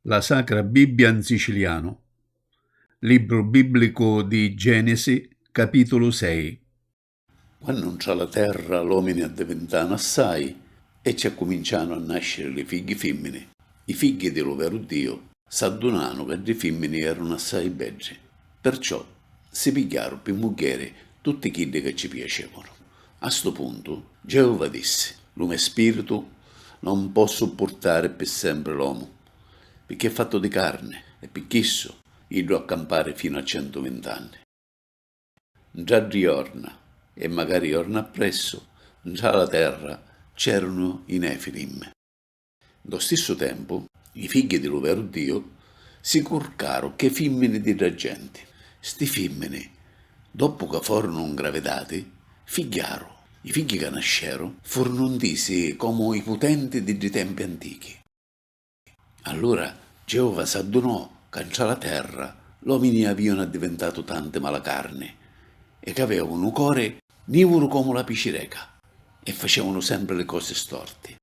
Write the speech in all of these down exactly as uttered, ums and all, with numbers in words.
La Sacra Bibbia 'n sicilianu. Libru bìbblicu di Gènesi, capìtulu sei. Quannu ntra la terra l'òmini addivintanu assai e ci accumincianu a nàsciri li figghi fìmmini, i figghi di lu veru Diu s'addunanu ca ddi fìmmini erunu assai beddi. Perciò si pigghiaru pi muggheri tutti chiddi ca ci piacevanu. A stu puntu, Geova dissi: "Lu me spìritu non pò suppurtari pi sempri l'omu, picchì è fattu di carni, e pi chissu iddu ha campari finu a centuvinti anni." Ntra ddi jorna, e macari jorna appressu, ntra la terra c'erunu i Nefilim. Ntô stissu tempu, i figghi di lu veru Diu si curcaru chê fìmmini di dda genti. Sti fìmmini, doppu ca forunu ngravidati, figghiaru. I figghi ca nasceru furunu ntisi comu i putenti di ddi tempi antichi. Allura Geova s'addunò ca ntra la terra l'òmini avìanu addivintatu tanti malacarni e ca avèvanu u cori nìvuru comu la picireca e facèvanu sempri li cosi storti.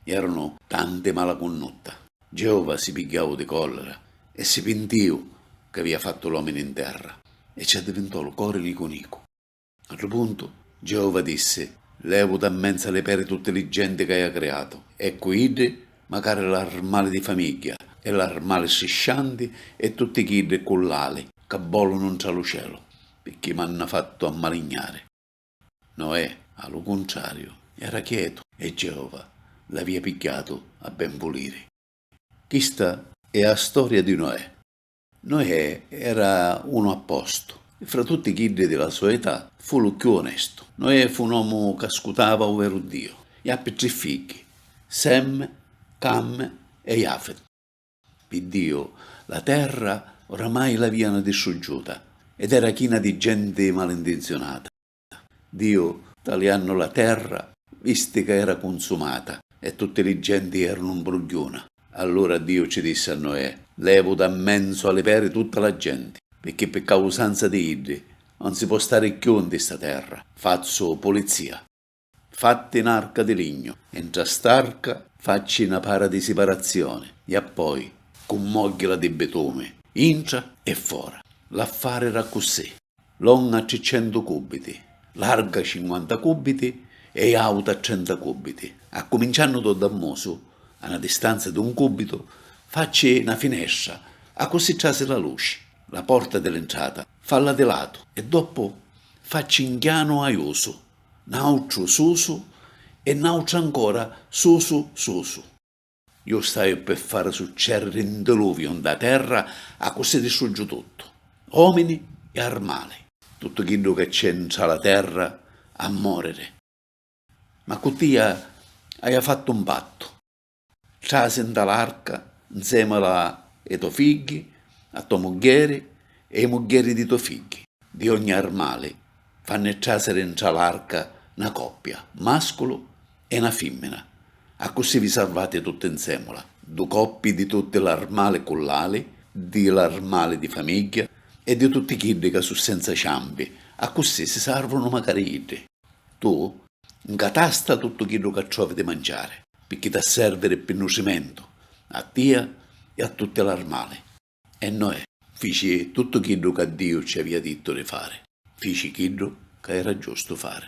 Eranu tanti malacunnutta. Geova si pigghiau di còllira e si pintìu ca avìa fattu l'òmini 'n terra, e ci addivintò lu cori nicu nicu. A ddu puntu, Geova dissi: "Levu da mmenzu a li peri tutti li genti ca haiu criatu, e cu iddi macari l'armali di famigghia, e l'armali striscianti, e tutti chiddi cu l'ali ca vòlunu ntra lu celu, picchì m'hannu fattu ammalignari." Noè, a lu cuntrariu, era chietu e Geova l'avìa pigghiatu a ben vuliri. Chista è a storia di Noè. Noè era unu appostu, e fra tutti chiddi di la so età fu lu cchiù onestu. Noè fu un omu ca ascutava u veru Diu, e appi tri figghi, Sem, Cam e Jafet. Pi Diu, la terra oramai l'avìanu distruggiuta ed era china di genti malintinzionata. Diu, taliannu la terra, visti ca era cunsumata e tutti li genti eranu 'mbrugghiuna. Allura Diu ci dissi a Noè: "Levu da mmenzu a li peri tutta la genti, picchì pi causanza di iddi non si pò stari cchiù nti sta terra. Fazzu pulizia." Fatti n'arca di lignu, e ntra st'arca facci na para di siparazioni, e appoi cummogghila di bitumi, intra e fora. L'affari era accussì: longa tricentu cubiti, larga cinquanta cubiti e auta trenta cubiti. Accuminciannu dô dammusu, a na distanza d'un cubitu, facci na finestra, accussì trasi la luci. La porta di l'intrata, falla di latu, e doppu facci 'n chianu aiusu, n'autru susu e n'autru ancora susu susu. Iu staiu pi fari succediri un diluviu nta terra, accussì distruggiu tuttu, omini e armali. Tuttu chiddu ca c'è ntra la terra ha moriri. Ma cu tia haia fattu un pattu. Trasi nta l'arca nsèmula ê to figghi, a to muggheri e ê muggheri di to figghi. Di ogni armali fanni tràsiri ntra l'arca na coppia, màsculu e na fìmmina. Accussì vi sarvati tutti nsèmula. Du coppi di tutti l'armali cu l'ali, di l'armali di famigghia e di tutti chiddi ca su senza ciampi, accussì si sàrvunu macari iddi. Tu ncatasta tuttu chiddu ca trovi di manciari, picchì t'ha sèrviri pi nutrimentu a tia e a tutti l'armali. E Noè fici tuttu chiddu ca Diu ci avìa dittu di fari. Fici chiddu ca era giustu fari.